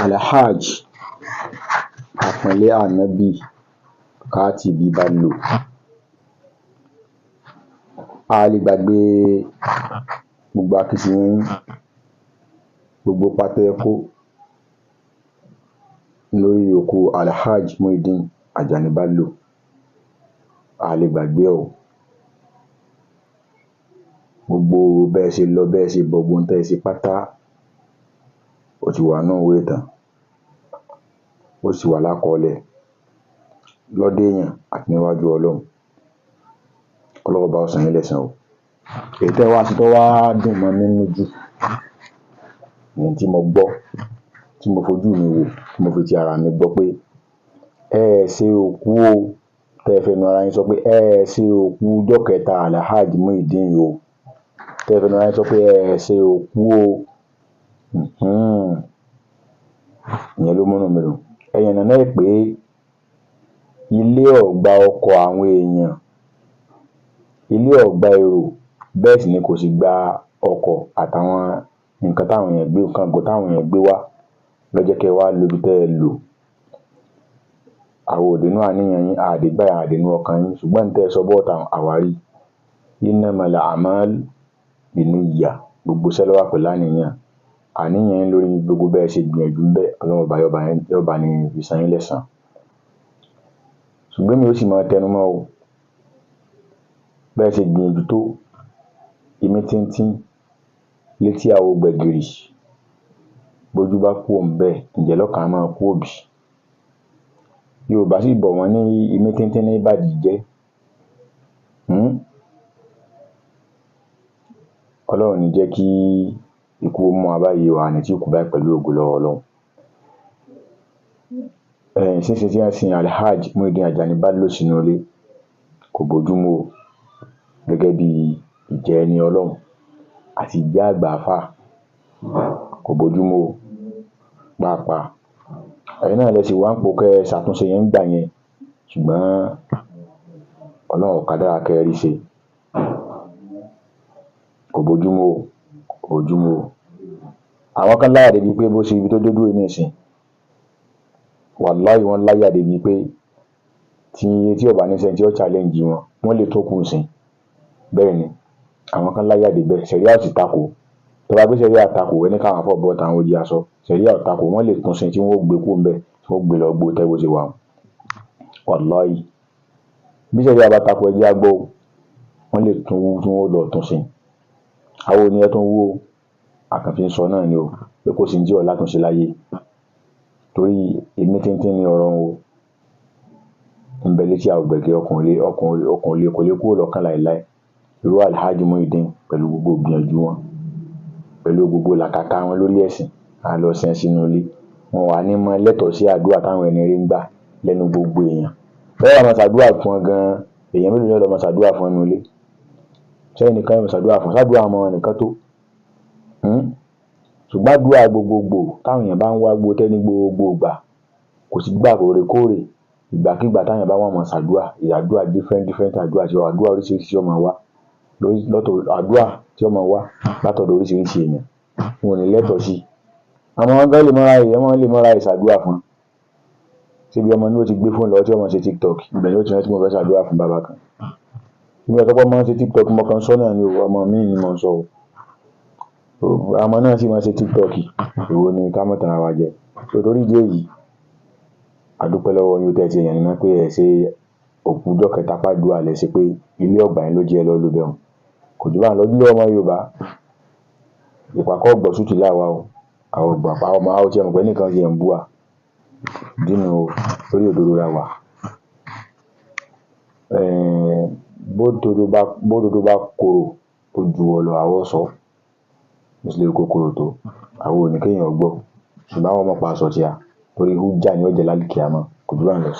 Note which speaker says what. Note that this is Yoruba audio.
Speaker 1: Alhaj Àpọ́nlé Ànábì Kátìbí Bello. A lè gbàgbé gbogbo akitiyan yín, gbogbo ipa tẹ́ ẹ kó lórí òkú Alhaj Muyideen Ajani Bello. A lè gbàgbé ẹ̀ o. Gbogbo bẹ́ ẹ ṣe lọ, bẹ́ ẹ ṣe bọ̀, gbogbo ohun tẹ́ ẹ ṣe pátá, ó ti wà nínú ìwé ìtàn, ó sì wà lákọọ́lẹ̀ lọ́dọ̀ èèyàn àti níwájú Ọlọ́run. Ọlọ́run bá ó san yín lẹ́san o. Èyí tẹ́ ẹ wá ṣe tó wá dùn mọ́ mi nínú jù ní tí mo gbọ́, tí mo fojú mi wò, tí mo fi ti ara mi gbọ́ pé ẹ ẹ̀ ṣe òkú o, tẹ́ ẹ fẹnu ara yín sọ pé ẹ ẹ̀ ṣe òkú ọjọ́ kẹta Alhaj Muyideen o, tẹ́ ẹ fẹnu ara yín sọ pé ẹ ẹ̀ ṣe òkú o. Ìyẹn ló múnú mi dùn. Ẹ yànnàná ẹ̀ pé ilé ò gba ọkọ̀ àwọn èèyàn, ilé ò gba èrò, bẹ́ẹ̀ sì ni kò sì gba ọkọ̀ àtàwọn nǹkan táwọn èèyàn gbé, nǹkan ọ̀gùn táwọn èèyàn gbé wá ló jẹ́ kẹ́ ẹ wá lo ibi tẹ́ ẹ lò. Àwọn ò dénú àníyàn yín, a dé gbáyà, a dénú ọkàn yín, ṣùgbọ́n tẹ́ ẹ sọ bọ́ta àwa rí. Innamal a'mal binniyah, gbogbo iṣẹ́ ló wà pẹ̀lú àníyàn. Àníyàn yín lórí gbogbo bẹ́ẹ̀ ṣe gbìyànjú ńbẹ̀, Ọlọ́run ọba yóò bá ní fi san yín lẹ́san. Ṣùgbọ́n èmi ó sì máa tẹnu mọ́ o. Bẹ́ẹ̀ ṣe gbìyànjú tó, imí tíntín létí àwo gbẹ̀gìrì, bójú bá kúrò ńbẹ̀, ǹjẹ́ lọ́kàn á máa kú òbí. Yorùbá sì bọ̀ wọ́n ní imí tíntín ní bàdí jẹ́. Ọlọ́run ò ní jẹ́ kí ikú ó mú wa báyìí o, a ní tí kú báyìí pẹ̀lú ògo lọ́wọ́ Ọlọ́run. Ṣíṣe tí wọ́n sin Alhaj Muyideen Ajani Bello sínú ilé kò bójúmu o, gẹ́gẹ́ bí ìjẹ́ ẹni Ọlọ́run àti ìjẹ́ àgbà àfáà, kò bójúmu o pàápàá. Ẹ̀yin náà lẹ sì wá ń pò kẹ́ ẹ ṣàtúnṣe yẹn ńgbà yẹn, ṣùgbọ́n Ọlọ́run ò kádàrá kẹ́ ẹ rí ṣe. Kò bójúmu o, kò bójúmu o. Àwọn kan láyà débi pé bó ṣe ibi tó dé dúró nísìnyí, wàláhì wọ́n láyà débi pé tí ò bá ní sẹ́ni tí ó challenge wọn, wọ́n lè tó kù sìn. Bẹ́ẹ̀ ni, àwọn kan láyà débẹ̀, ṣẹ̀ríà ò sì takò. Tó bá gbé ṣẹ̀ríà takò, ẹni káwọn afọ́ bọ́ta àwọn ojú aṣọ, ṣẹ̀ríà ò takò, wọ́n lè tún sin tí wọ́n ó gbé kúrò ńbẹ̀, tí wọ́n ó gbé lọ gbó tẹ́ bó ṣe wà. Wàláhì. Bí ṣẹ̀ríà bá takò, ẹ jẹ́ á gbọ́ o. Wọ́n lè tún wú tí wọ́n ó lọ tún sin. Àwọn ò ní ẹ tún wú o. A kàn fi ń sọ náà ni o, pé kò sí ní tí ò látúnṣe láyé. Torí imí tíntín ní ọ̀rọ̀ o. Ń bẹ létí àwo gbẹ̀gìrì, ọkàn kò lè kúrò lọ́kàn láéláé. Irú Alhaj Muyideen pẹ̀lú gbogbo ìgbìyànjú wọn, pẹ̀lú gbogbo làkàkà wọn lórí ẹ̀sìn, a lọ sin sínú ilé. Wọn wà ní mọ́ lẹ́tọ̀ọ́ sí àdúrà táwọn ẹni rí ń gbà lẹ́nu gbogbo èèyàn. Bẹ́ẹ̀ wá máa ṣàdúrà fún wọn gan-an, èèyàn mélòó ni ó lọ máa ṣàdúrà fún wọn nínú ilé? Ṣé ẹnìkan yóò ṣàdúrà fún? Ṣàdúrà ọmọ wọn nìkan tó? Ṣùgbọ́n àdúrà gbogbogbò táwọn èèyàn bá ń wá gbó tẹ́ ní gbogbo ìgbà, kò sí gbà kóòrèkóòrè. Ìgbàkígbà táwọn èèyàn bá wá máa ṣàdúrà, àdúrà different different àdúrà tí àdúrà oríṣiríṣi ó máa wá. Lọ́tọ̀ àdúrà tí ó máa wá látọ̀dọ̀ oríṣiríṣi èèyàn, wọn ò ní lẹ́tọ̀ọ́ sí. Àwọn ọmọ gan lè máa ráyè, wọ́n lè máa ráyè ṣàdúrà fún. Ṣé bí ọmọ ní ó ti gbé fóònù lọ́wọ́ tí ó máa ṣe TikTok, ibẹ̀ ni ó ti rántí mo fẹ́ ṣàdúrà fún bàbá kan. Èmi ò sọ pé ọmọ ń ṣe TikTok, mo kàn ń sọ náà ni o, ọmọ mi ni mò ń sọ o. Ọmọ náà sì máa ṣe TikTok, èwo ni ká má tanra wa jẹ. So torí ìdí èyí, a dúpẹ́ lọ́wọ́ yín tẹ́ ẹ ti yànnàná pé ẹ ṣe òkú ọjọ́ kẹta pàdúrà lẹ ṣe pé ilé ọ̀gbà yín ló jẹ́ ẹ lọ lò bẹ́ẹ̀. Kò jù báun lọ ojúlówó ọmọ Yorùbá. Ìpàkọ́ ò gbọ́ sùtì láwa o. Àwọn ò gbà pa ọmọ, a ò tí ẹ mọ̀ pé ẹnìkan ti ẹ̀ ń bú wa. Ìdí nu o, lórí òdodo la wà. Bódodo bá korò, ó ju wọ́ lọ, àwa ó sọ. Bó ṣe lè kó korò tó, àwa ò ní kéèyàn gbọ́. Ṣùgbọ́n àwa mọ̀ pé a sọ tí a, torí hujja ni ó jẹ́ lálìkíyámà. Kò jù báun lọ.